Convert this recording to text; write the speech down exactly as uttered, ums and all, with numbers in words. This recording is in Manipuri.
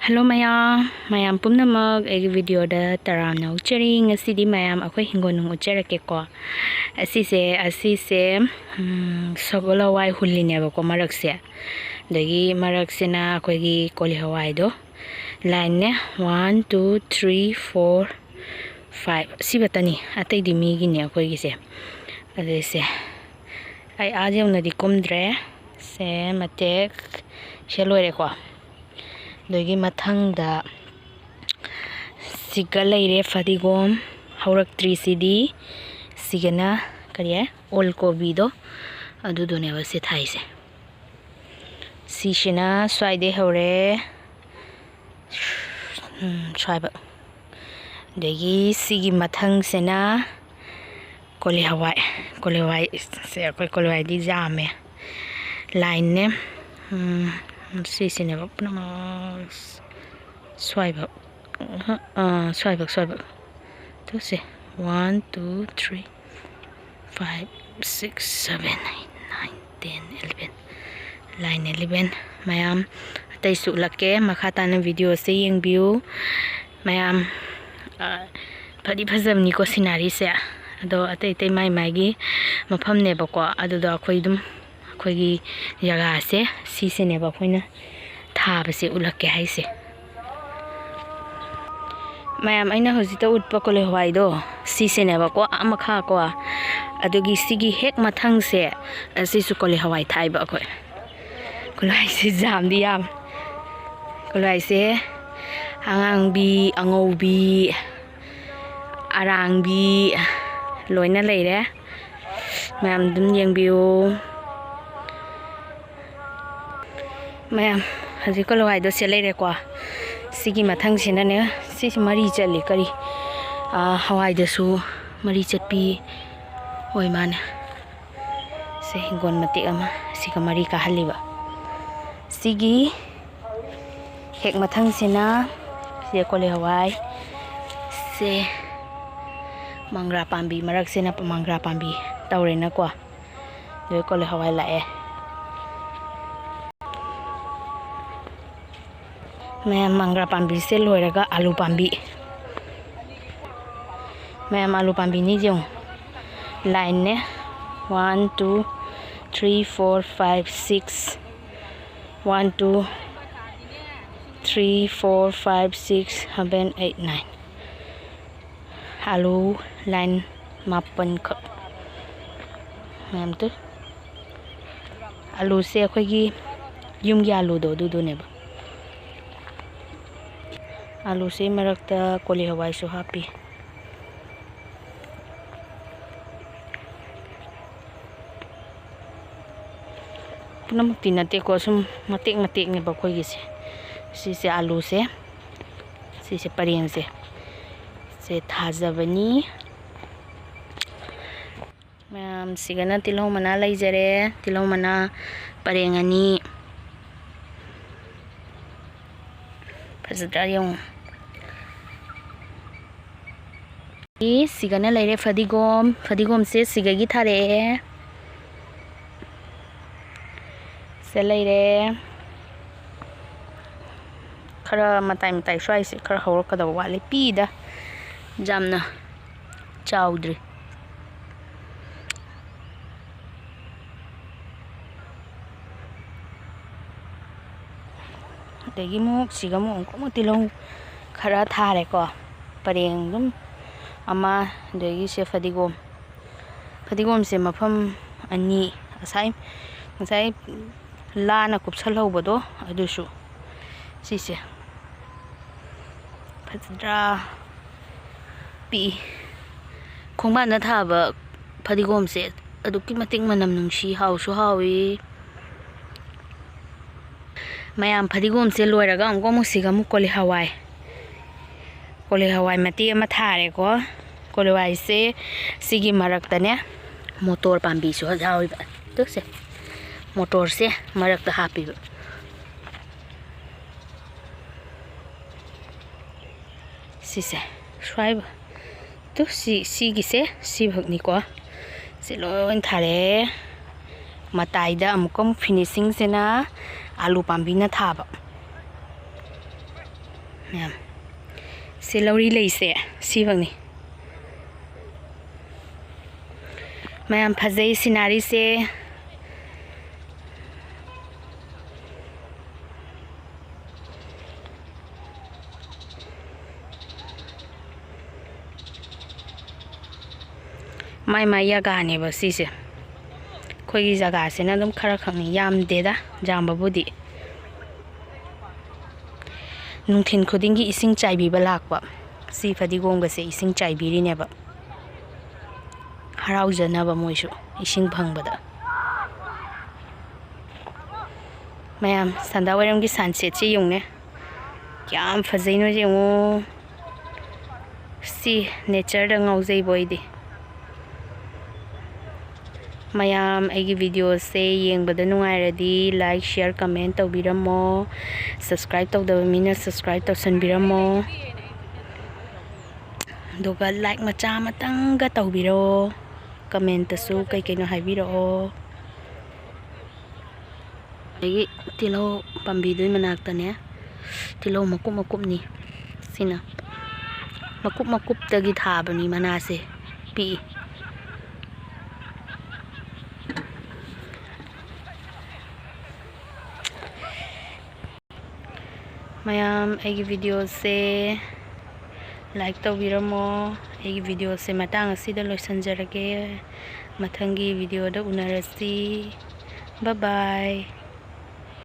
ꯍꯜꯂꯣ ꯃꯌꯥꯝ, ꯃꯌꯥꯝ ꯄꯨꯝꯅꯃꯛ ꯑꯩꯒꯤ ꯚꯤꯗꯤꯑꯣꯗ ꯇꯔꯥꯝꯅ ꯑꯣꯛꯆꯔꯤ꯫ ꯉꯁꯤꯗꯤ ꯃꯌꯥꯝ ꯑꯩꯈꯣꯏ ꯍꯤꯡꯒꯣꯜꯅꯨꯡ ꯎꯠꯆꯔꯛꯀꯦꯀꯣ꯫ ꯑꯁꯤꯁꯦ, ꯑꯁꯤꯁꯦ, ꯎꯝ, ꯁꯒꯣꯜ ꯍꯋꯥꯏ ꯍꯨꯜꯂꯤꯅꯦꯕꯀꯣ ꯃꯔꯛꯁꯦ꯫ ꯑꯗꯒꯤ ꯃꯔꯛꯁꯤꯅ ꯑꯩꯈꯣꯏꯒꯤ ꯀꯣꯂꯤ ꯍꯋꯥꯏꯗꯣ ꯂꯥꯏꯟꯅꯦ, one, two, three, four, five, ꯁꯤ ꯈꯛꯇꯅꯤ, ꯑꯇꯩꯗꯤ ꯃꯤꯒꯤꯅꯦ ꯑꯩꯈꯣꯏꯒꯤꯁꯦ꯫ ꯑꯗꯨꯁꯦ ꯑꯩ ꯑꯥ ꯌꯧꯅꯗꯤ ꯀꯨꯝꯗ꯭ꯔꯦ꯫ ꯁꯦ ꯃꯇꯦꯛ ꯁꯦ ꯂꯣꯏꯔꯦꯀꯣ꯫ ꯑꯗꯒꯤ ꯃꯊꯪꯗ ꯁꯤꯒ ꯂꯩꯔꯦ ꯐꯗꯤꯒꯣꯝ ꯍꯧꯔꯛꯇ꯭ꯔꯤꯁꯤꯗꯤ꯫ ꯁꯤꯒꯅ ꯀꯔꯤ ꯍꯥꯏ, ꯑꯣꯜ ꯀꯣꯕꯤꯗꯣ, ꯑꯗꯨꯗꯨꯅꯦꯕ ꯁꯤ ꯊꯥꯏꯁꯦ꯫ ꯁꯤꯁꯤꯅ ꯁ꯭ꯋꯥꯏꯗꯩ ꯍꯧꯔꯦ, ꯎꯝ, ꯁ꯭ꯋꯥꯏꯕ꯫ ꯑꯗꯒꯤ ꯁꯤꯒꯤ ꯃꯊꯪꯁꯤꯅ ꯀꯣꯂꯤ ꯍꯋꯥꯏ꯫ ꯀꯣꯂꯤ ꯍꯋꯥꯏꯁꯦ ꯑꯩꯈꯣꯏ ꯀꯣꯂꯤ ꯍꯋꯥꯏꯗꯤ ꯌꯥꯝꯃꯦ꯫ ꯂꯥꯏꯟꯅꯦ꯫ ꯎꯝ, ꯁꯤꯁꯤꯅꯦꯕ ꯄꯨꯝꯅꯃꯛ ꯁ꯭ꯋꯥꯏꯕ꯫ ꯑꯥ, ꯁ꯭ꯋꯥꯏꯕ, ꯁ꯭ꯋꯥꯏꯕ꯫ ꯇꯨꯁꯦ, one, two, three, five, six, seven, eight, nine, ten, eleven. Line eleven. ꯃꯌꯥꯝ ꯑꯇꯩꯁꯨ ꯎꯠꯂꯛꯀꯦ꯫ ꯃꯈꯥ ꯇꯥꯅ ꯚꯤꯗꯤꯑꯣꯁꯦ ꯌꯦꯡꯕꯤꯌꯨ꯫ ꯃꯌꯥꯝ, ꯑ, ꯐꯗꯤ ꯐꯖꯕꯅꯤꯀꯣ ꯁꯤꯅꯔꯤꯁꯦ꯫ ꯑꯗꯣ ꯑꯇꯩ ꯑꯇꯩ ꯃꯥꯏ ꯃꯥꯏꯒꯤ ꯃꯐꯝꯅꯦꯕꯀꯣ꯫ ꯑꯗꯨꯗ ꯑꯩꯈꯣꯏ ꯑꯗꯨꯝ ꯑꯩꯈꯣꯏꯒꯤ ꯖꯒꯥꯁꯦ ꯁꯤꯁꯤꯅꯦꯕ ꯑꯩꯈꯣꯏꯅ ꯊꯥꯕꯁꯦ ꯎꯠꯂꯛꯀꯦ ꯍꯥꯏꯁꯦ꯫ ꯃꯌꯥꯝ, ꯑꯩꯅ ꯍꯧꯖꯤꯛꯇ ꯎꯠꯄ ꯀꯣꯂꯤ ꯍꯋꯥꯏꯗꯣ ꯁꯤꯁꯤꯅꯦꯕꯀꯣ, ꯑꯥ ꯃꯈꯥ ꯀꯣ꯫ ꯑꯗꯨꯒꯤ ꯁꯤꯒꯤ ꯍꯦꯛ ꯃꯊꯪꯁꯦ, ꯑꯁꯤꯁꯨ ꯀꯣꯂꯤ ꯍꯋꯥꯏ ꯊꯥꯏꯕ ꯑꯩꯈꯣꯏ꯫ ꯀꯣꯂꯤ ꯍꯋꯥꯏꯁꯦ ꯌꯥꯝꯗꯤ ꯌꯥꯝ꯫ ꯀꯣꯂꯤ ꯍꯋꯥꯏꯁꯦ ꯑꯉꯥꯡꯕꯤ, ꯑꯉꯧꯕꯤ, ꯑꯔꯥꯡꯕꯤ ꯂꯣꯏꯅ ꯂꯩꯔꯦ꯫ ꯃꯌꯥꯝ ꯑꯗꯨꯝ ꯌꯦꯡꯕꯤꯌꯨ꯫ ꯃꯌꯥꯝ, ꯍꯧꯖꯤꯛ ꯀꯣꯂꯤ ꯍꯋꯥꯏꯗꯣ ꯁꯤ ꯂꯩꯔꯦꯀꯣ꯫ ꯁꯤꯒꯤ ꯃꯊꯪꯁꯤꯅꯅꯦ, ꯁꯤꯁꯤ ꯃꯔꯤ ꯆꯠꯂꯤ꯫ ꯀꯔꯤ, ꯑꯥ, ꯍꯋꯥꯏꯗꯁꯨ ꯃꯔꯤ ꯆꯠꯄꯤ ꯑꯣꯏ ꯃꯥꯅꯦ꯫ ꯁꯦ ꯍꯤꯡꯒꯣꯜ ꯃꯇꯦꯛ ꯑꯃ ꯁꯤꯒ ꯃꯔꯤ ꯀꯥꯍꯜꯂꯤꯕ꯫ ꯁꯤꯒꯤ ꯍꯦꯛ ꯃꯊꯪꯁꯤꯅ ꯁꯦ ꯀꯣꯂꯤ ꯍꯋꯥꯏ꯫ ꯁꯦ ꯃꯪꯒ꯭ꯔꯥ ꯄꯥꯝꯕꯤ ꯃꯔꯛꯁꯤꯅ ꯃꯪꯒ꯭ꯔꯥ ꯄꯥꯝꯕꯤ ꯇꯧꯔꯦꯅꯀꯣ꯫ ꯑꯗꯨ ꯀꯣꯂꯤ ꯍꯋꯥꯏ ꯂꯥꯛꯑꯦ꯫ ꯃꯌꯥꯝ, ꯃꯪꯒ꯭ꯔꯥ ꯄꯥꯝꯕꯤꯁꯦ ꯂꯣꯏꯔꯒ ꯑꯥꯂꯨ ꯄꯥꯝꯕꯤ, ꯃꯌꯥꯝ, ꯑꯥꯂꯨ ꯄꯥꯝꯕꯤꯅꯤ ꯌꯦꯡꯉꯨ꯫ Line ꯅꯦ, one, two, three, four, five, six, one, two, three, four, five, six, seven, eight, nine꯫ ꯑꯥꯂꯨ line ꯃꯥꯄꯟꯈꯛ꯫ ꯃꯌꯥꯝ ꯇꯨ꯫ ꯑꯥꯂꯨꯁꯦ ꯑꯩꯈꯣꯏꯒꯤ ꯌꯨꯝꯒꯤ ꯑꯥꯂꯨꯗꯣ ꯑꯗꯨꯗꯨꯅꯦꯕ꯫ ꯑꯥꯂꯨꯁꯦ ꯃꯔꯛꯇ ꯀꯣꯂꯤ ꯍꯋꯥꯏꯁꯨ ꯍꯥꯞꯄꯤ꯫ ꯄꯨꯝꯅꯃꯛꯇꯤ ꯅꯠꯇꯦꯀꯣ, ꯁꯨꯝ ꯃꯇꯦꯛ ꯃꯇꯦꯛꯅꯦꯕ ꯑꯩꯈꯣꯏꯒꯤꯁꯦ꯫ ꯁꯤꯁꯦ ꯑꯥꯂꯨꯁꯦ, ꯁꯤꯁꯦ ꯄꯔꯦꯡꯁꯦ, ꯁꯦ ꯊꯥꯖꯕꯅꯤ꯫ ꯃꯌꯥꯝ, ꯁꯤꯒꯅ ꯇꯤꯜꯍꯧ ꯃꯅꯥ ꯂꯩꯖꯔꯦ꯫ ꯇꯤꯜꯍꯧ ꯃꯅꯥ ꯄꯔꯦꯡ ꯑꯅꯤ꯫ ꯐꯖꯗ꯭ꯔꯥ ꯌꯦꯡꯉꯨ꯫ ꯁꯤꯒꯅ ꯂꯩꯔꯦ ꯐꯗꯤꯒꯣꯝ꯫ ꯐꯗꯤꯒꯣꯝꯁꯦ ꯁꯤꯒꯒꯤ ꯊꯥꯔꯛꯑꯦ꯫ ꯁꯤꯗ ꯂꯩꯔꯦ꯫ ꯈꯔ ꯃꯇꯥꯏ ꯃꯇꯥꯏ ꯁ꯭ꯋꯥꯏꯁꯦ ꯈꯔ ꯍꯧꯔꯛꯀꯗꯕ ꯋꯥꯠꯂꯤ꯫ ꯄꯤꯗ ꯌꯥꯝꯅ ꯆꯥꯎꯗ꯭ꯔꯤ꯫ ꯑꯗꯒꯤ ꯑꯃꯨꯛ ꯁꯤꯒ ꯑꯃꯨꯛ ꯑꯃꯨꯛ ꯑꯃꯨꯛ ꯇꯤꯜꯍꯧ ꯈꯔ ꯊꯥꯔꯦꯀꯣ꯫ ꯄꯔꯦꯡ ꯑꯗꯨꯝ ꯑꯃ, ꯑꯗꯒꯤ ꯁꯦ ꯐꯗꯤꯒꯣꯝ꯫ ꯐꯗꯤꯒꯣꯝꯁꯦ ꯃꯐꯝ ꯑꯅꯤ, ꯉꯁꯥꯏ, ꯉꯁꯥꯏ ꯂꯥꯅ ꯀꯨꯞꯁꯜꯍꯧꯕꯗꯣ ꯑꯗꯨꯁꯨ꯫ ꯁꯤꯁꯦ ꯐꯖꯗ꯭ꯔꯥ? ꯄꯤꯛꯏ꯫ ꯈꯣꯡꯕꯥꯟꯗ ꯊꯥꯕ ꯐꯗꯤꯒꯣꯝꯁꯦ ꯑꯗꯨꯛꯀꯤ ꯃꯇꯤꯛ ꯃꯅꯝ ꯅꯨꯡꯁꯤ, ꯍꯥꯎꯁꯨ ꯍꯥꯎꯏ꯫ ꯃꯌꯥꯝ, ꯐꯗꯤꯒꯣꯝꯁꯦ ꯂꯣꯏꯔꯒ ꯑꯃꯨꯛꯀ ꯑꯃꯨꯛ ꯁꯤꯒ ꯑꯃꯨꯛ ꯀꯣꯂꯤ ꯍꯋꯥꯏ, ꯀꯣꯂꯤ ꯍꯋꯥꯏ ꯃꯇꯦꯛ ꯑꯃ ꯊꯥꯔꯦꯀꯣ꯫ ꯀꯣꯂꯤ ꯍꯋꯥꯏꯁꯦ ꯁꯤꯒꯤ ꯃꯔꯛꯇꯅꯦ ꯃꯣꯇꯣꯔ ꯄꯥꯝꯕꯤꯁꯨ ꯌꯥꯎꯔꯤꯕ꯫ ꯇꯨꯁꯦ, ꯃꯣꯇꯣꯔꯁꯦ ꯃꯔꯛꯇ ꯍꯥꯞꯄꯤꯕ꯫ ꯁꯤꯁꯦ ꯁ꯭ꯋꯥꯏ ꯇꯨ ꯁꯤ, ꯁꯤꯒꯤꯁꯦ ꯁꯤꯐꯛꯅꯤꯀꯣ꯫ ꯁꯤ ꯂꯣꯏ ꯊꯥꯔꯦ꯫ ꯃꯇꯥꯏꯗ ꯑꯃꯨꯛꯀ ꯑꯃꯨꯛ finishing ꯁꯤꯅ ꯑꯥꯂꯨ ꯄꯥꯝꯕꯤꯅ ꯊꯥꯕ꯫ ꯃꯌꯥꯝ, ꯁꯤ ꯂꯧꯔꯤ ꯂꯩꯁꯦ, ꯁꯤꯐꯧꯅꯤ꯫ ꯃꯌꯥꯝ, ꯐꯖꯩ ꯁꯤꯅꯔꯤꯁꯦ꯫ ꯃꯥꯏ ꯃꯥꯏ ꯖꯒꯥꯅꯦꯕ ꯁꯤꯁꯦ꯫ ꯑꯩꯈꯣꯏꯒꯤ ꯖꯒꯥꯁꯤꯅ ꯑꯗꯨꯝ ꯈꯔ ꯈꯛꯅꯤ, ꯌꯥꯝꯗꯦꯗ ꯌꯥꯝꯕꯕꯨꯗꯤ꯫ ꯅꯨꯡꯊꯤꯟ ꯈꯨꯗꯤꯡꯒꯤ ꯏꯁꯤꯡ ꯆꯥꯏꯕꯤꯕ ꯂꯥꯛꯄ꯫ ꯁꯤ ꯐꯗꯤꯒꯣꯝꯒꯁꯦ ꯏꯁꯤꯡ ꯆꯥꯏꯕꯤꯔꯤꯅꯦꯕ, ꯍꯔꯥꯎꯖꯅꯕ ꯃꯣꯏꯁꯨ ꯏꯁꯤꯡ ꯐꯪꯕꯗ꯫ ꯃꯌꯥꯝ, ꯁꯟꯗꯥ ꯋꯥꯏꯔꯝꯒꯤ ꯁꯟꯁꯦꯠꯁꯦ ꯌꯦꯡꯉꯨꯅꯦ, ꯀꯌꯥꯝ ꯐꯖꯩꯅꯣ ꯌꯦꯡꯉꯣ꯫ ꯁꯤ ꯅꯦꯆꯔꯗ ꯉꯥꯎꯖꯩꯕꯣ ꯑꯩꯗꯤ꯫ ꯃꯌꯥꯝ, ꯑꯩꯒꯤ ꯚꯤꯗꯤꯑꯣꯁꯦ ꯌꯦꯡꯕꯗ ꯅꯨꯡꯉꯥꯏꯔꯗꯤ like, share, comment ꯇꯧꯕꯤꯔꯝꯃꯣ꯫ Subscribe ꯇꯧꯗꯕ ꯃꯤꯅ subscribe ꯇꯧꯁꯟꯕꯤꯔꯝꯃꯣ꯫ ꯑꯗꯨꯒ like ꯃꯆꯥ ꯑꯃꯇꯪꯒ ꯇꯧꯕꯤꯔꯣ꯫ Commentꯇꯁꯨ ꯀꯩ ꯀꯩꯅꯣ ꯍꯥꯏꯕꯤꯔꯛꯑꯣ꯫ ꯑꯗꯒꯤ ꯇꯤꯜꯍꯧ ꯄꯥꯝꯕꯤꯗꯨꯒꯤ ꯃꯅꯥꯛꯇꯅꯦ, ꯇꯤꯜꯍꯧ ꯃꯀꯨꯞ ꯃꯀꯨꯞꯅꯤ꯫ ꯁꯤꯅ ꯃꯀꯨꯞ ꯃꯀꯨꯞꯇꯒꯤ ꯊꯥꯕꯅꯤ, ꯃꯅꯥꯁꯦ ꯄꯤꯛꯏ꯫ ꯃꯌꯥꯝ, ꯑꯩꯒꯤ ꯚꯤꯗꯤꯑꯣꯁꯦ like ꯇꯧꯕꯤꯔꯝꯃꯣ꯫ ꯑꯩꯒꯤ ꯚꯤꯗꯤꯑꯣꯁꯦ ꯃꯇꯥꯡ ꯑꯁꯤꯗ ꯂꯣꯏꯁꯤꯟꯖꯔꯒꯦ꯫ ꯃꯊꯪꯒꯤ ꯚꯤꯗꯤꯑꯣꯗ ꯎꯅꯔꯁꯤ꯫ Bye bye꯫